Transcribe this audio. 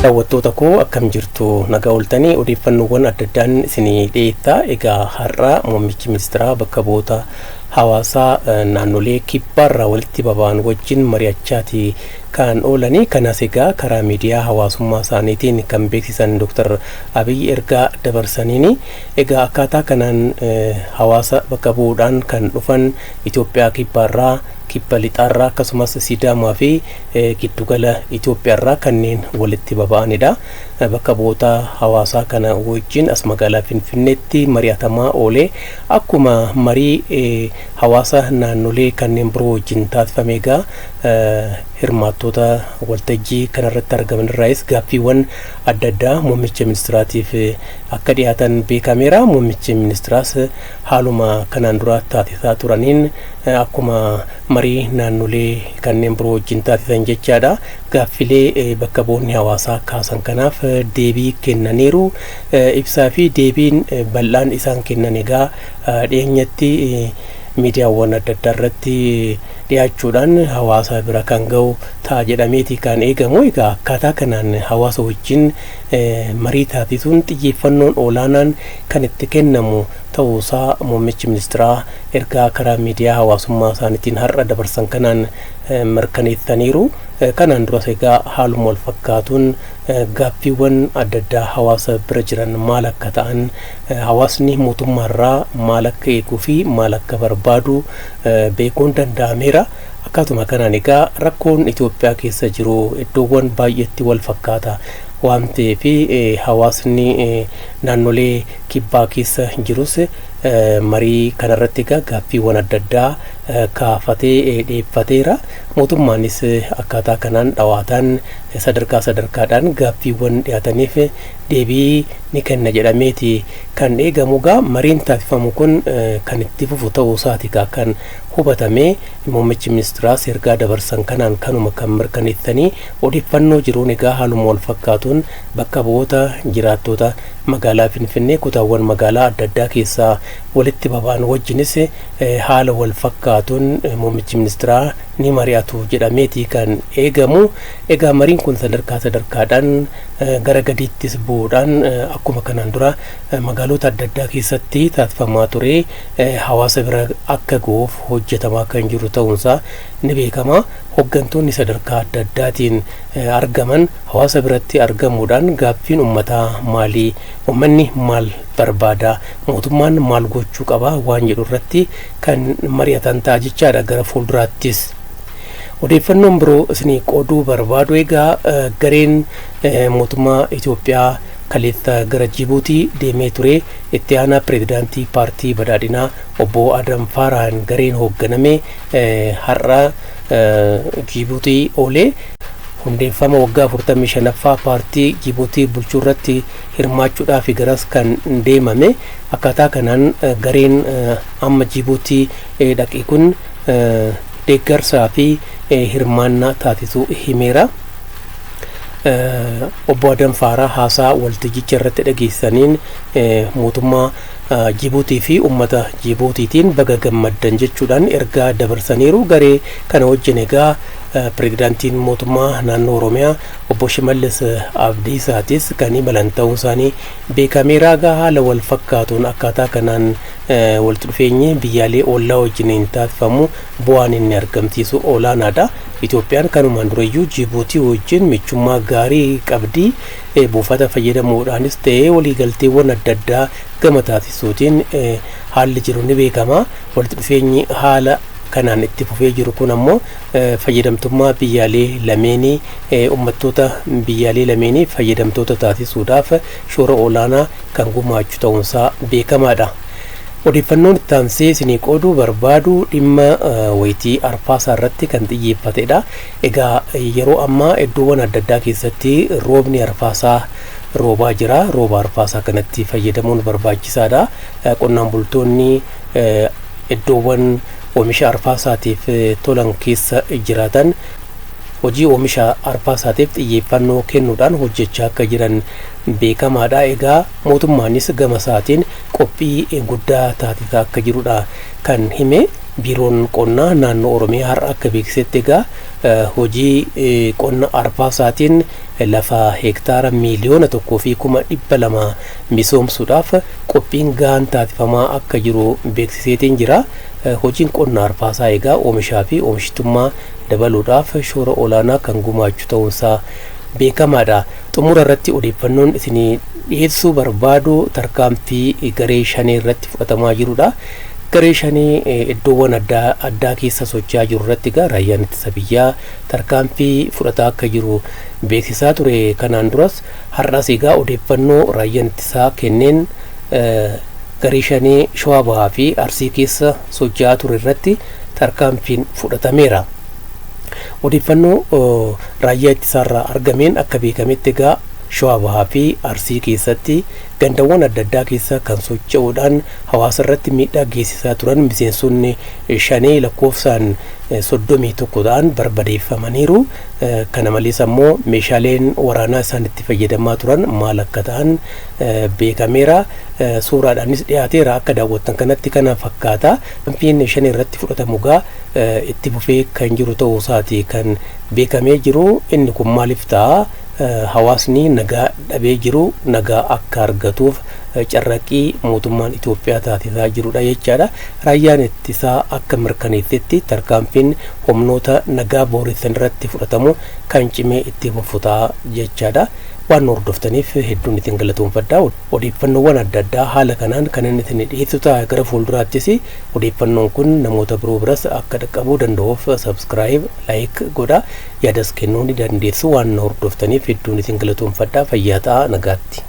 Daawwattoota koo, akkam jirtu? Nagaa ooltanii? Odeeffannoowwan adda addaan isinii dhiyeessa. Egaa har'a muummichi ministeeraa bakka bu'oota hawaasaa naannolee kibbaarraa walitti baba'an wajjin mari'achaati kan oolanii. Kanas egaa karaa miidiyaa hawaasummaa isaaniitiin kan beeksisan Dr. Abiy ergaa dabarsaniini. Egaa akkaataa kanaan hawaasa bakka bu'uudhaan kan dhufan Itoophiyaa kibbaarraa, kibba lixaarraa, akkasumas Sidaamaa fi giddugala Itoophiyaarraa kanneen walitti baba'anidha. Bakka bu'oota hawaasaa kana wajjin as magaalaa Finfinneetti mari'atamaa oolee, akkuma marii hawaasa naannolee kanneen biroo wajjin taasifame, egaa hirmaattoota waltajjii kanarratti argaman irraayis gaaffiiwwan adda addaa muummicha ministiraatiif akka dhiyaatan beekameera. Muummichi ministiraas haaluma kanaan dura taasisaa turaniin, akkuma marii naannolee kanneen biroo wajjin taasisan jechaadha. Gaaffilee bakka bu'oonni hawaasaa kaasan kanaaf deebii kennaniiru. Ibsaa fi deebiin bal'aan isaan kennan egaa dhiyeenyatti miidiyaawwan adda addaa irratti dhiyaachuudhaan hawaasa bira kan ga'u ta'a jedhameeti kan eegamu. Egaa akkaataa kanaan hawaasa wajjin marii taasisuun xiyyeeffannoon olaanaan kan itti kennamu ta'uusaa muummichi ministeeraa ergaa karaa miidiyaa hawaasummaa isaaniitiin har'a dabarsan kanaan mirkaneessaniiru. Kanaan duras egaa haaluma wal fakkaatuun gaaffiiwwan adda addaa hawaasa bira jiran maal akka ta'an, hawaasni mootummaarraa maal akka eeguu fi maal akka barbaadu beekuun danda'ameera. Akkaatuma kanaan egaa rakkoon Itoophiyaa keessa jiru iddoowwan baay'eetti wal fakkaata waan ta'eef, hawaasni naannolee kibbaa keessa jirus marii kanarratti egaa gaaffiiwwan adda addaa kaafatee dhiyeeffateera. Mootummaanis akkaataa kanaan dhawaataan sadarkaa sadarkaadhaan gaaffiiwwan dhiyaataniif deebii ni kenna jedhameeti kan eegamu. Egaa mariin taasifamu kun kan itti fufu ta'uu isaati kan hubatame. Muummichi ministiraas ergaa dabarsan kanaan kanuma kan mirkaneessanii. Odeeffannoo jiruun egaa haaluma wal fakkaatuun bakka bu'oota jiraattota magaalaa Finfinnee kutaawwan magaalaa adda addaa keessaa walitti baba'an wajjinis haala wal fakkaatuun muummichi ministiraa ni mari'atu jedhameeti kan eegamu. Egaa mariin kun sadarkaa sadarkaadhaan gara gadiittis bu'uudhaan, akkuma kanaan dura magaalota adda addaa keessatti taasifamaa ture, hawaasa bira akka ga'uuf hojjetamaa kan jiru ta'uunsaa ni beekama. Hooggantoonni sadarkaa adda addaatiin argaman hawaasa biratti argamuudhaan gaaffiin uummataa maalii, uummanni maal barbaada, mootummaan maal gochuu qaba waan jedhu irratti kan mari'atan ta'a jechaadha gara fuulduraattis. Odeeffannoon biroo isinii qooduu barbaadu egaa gareen mootummaa Itoophiyaa kaleessa gara Jibuutii deemee ture. Itti aanaa pireezidaantii paartii badhaadhinaa obbo Adam Faaraan gareen hoogganame har'a Jibuutii oolee hundeeffama waggaa 45ffaa paartii Jibuutii bulchuu irratti hirmaachuudhaaf garas kan deemame. Akkaataa kanaan gareen amma Jibuutii dhaqe kun deeggarsaa fi hirmaannaa taasisuu himeera. Obbo Adam Faaraa haasaa waltajjicha irratti dhageessaniin mootummaa Jibuutii fi uummata Jibuutiitiin baga gammaddan jechuudhaan ergaa dabarsaniiru. Garee kana wajjin egaa pireezidaantiin mootummaa naannoo Oromiyaa obbo Shimallis Abdiisaatis kan imalan ta'uun isaanii beekameera. Egaa haala wal fakkaatuun akkaataa kanaan walitti dhufeenyi biyyaalee ollaa wajjiniin taasifamu bu'aan inni argamsiisu olaanaadha. Itoophiyaan kanumaan durayyuu Jibuutii wajjin michummaa gaarii qabdi. Buufata fayyadamuudhaanis ta'ee waliigalteewwan adda addaa gama taasisuutiin haalli jiru ni beekama. Walitti dhufeenyi haala kanaan itti fufee jiru kun ammoo fayyadamtummaa biyyaalee lameenii, uummattoota biyyaalee lameenii fayyadamtoota taasisuudhaaf shoora olaanaa kan gumaachu ta'uunsaa beekamaadha. Odeeffannoon itti aansee isinii qooduu barbaadu dhimma wayitii arfaasaa irratti kan xiyyeeffatedha. Egaa yeroo ammaa iddoowwan adda addaa keessatti roobni arfaasaa roobaa jira. Rooba arfaasaa kanatti fayyadamuun barbaachisaadha. Qonnaan bultoonni iddoowwan oomisha arfaasaatiif tolan keessa jiraatan hojii oomisha arfaasaatiif xiyyeeffannoo kennuudhaan hojjechaa akka jiran beekamaadha. Egaa mootummaanis gama isaatiin qophii guddaa taasisaa akka jirudha kan hime. Biiroon qonnaa naannoo Oromiyaa har'a akka beeksisetti egaa hojii qonna arfaasaatiin lafa hektaara 1,200,000 misoomsuudhaaf qophiin gahaan taasifamaa akka jiru beeksiseetiin jira. Hojiin qonna arfaasaa egaa oomishaa fi oomishtummaa dabaluudhaaf shoora olaanaa kan gumaachu ta'uunsaa beekamaadha. Xumura irratti odeeffannoon isinii dhiyeessuu barbaadu tarkaanfii garee shanee irratti fudhatamaa jirudha. Garee shanii iddoowwan adda addaa keessa socho'aa jiru irratti egaa raayyaan ittisa biyyaa tarkaanfii fudhataa akka jiru beeksisaa ture kanaan duras. Har'as egaa odeeffannoo raayyaan ittisaa kenneen garee shanii Shawaa Bahaa fi Arsii keessa socho'aa ture irratti tarkaanfiin fudhatameera. Odeeffannoo raayyaa ittisaarraa argameen akka beekametti egaa Shawaa Bahaa fi Arsii keessatti gandawwan adda addaa keessa kan socho'uudhaan hawaasa irratti miidhaa geessisaa turan miseensonni shanee lakkoofsaan 31 ta'an barbadeeffamaniiru. Kana malees ammoo meeshaaleen waraanaa isaan itti fayyadamaa turan maal akka ta'an beekameera. Suuraadhaanis dhiyaateera, akka daawwattan kanatti kana fakkaata. Tarkaanfiin shanee irratti fudhatamu egaa itti fufee kan jiru ta'uu isaati kan beekamee jiru. Inni kun maaliif ta'a? Hawaasni nagaa dhabee jiru nagaa akka argatuuf carraqii mootummaan Itoophiyaa taasisaa jirudha jechaadha. Raayyaan ittisaa akka mirkaneessetti tarkaanfiin humnoota nagaa booressan irratti fudhatamu kan cimee itti fufu ta'a jechaadha. Waan nu hordoftaniif hedduun isin galatoomfadha. Odeeffannoowwan adda addaa haala kanaan kan inni isin dhiyeessu ta'a. Gara fuulduraattis odeeffannoon kun namoota biroo biras akka dhaqqabuu danda'uuf subscribe, like godha. Yaadas kennuu ni dandeessu. Waan nu hordoftaniif hedduun isin galatoomfadha. Fayyaa ta'a, nagaatti.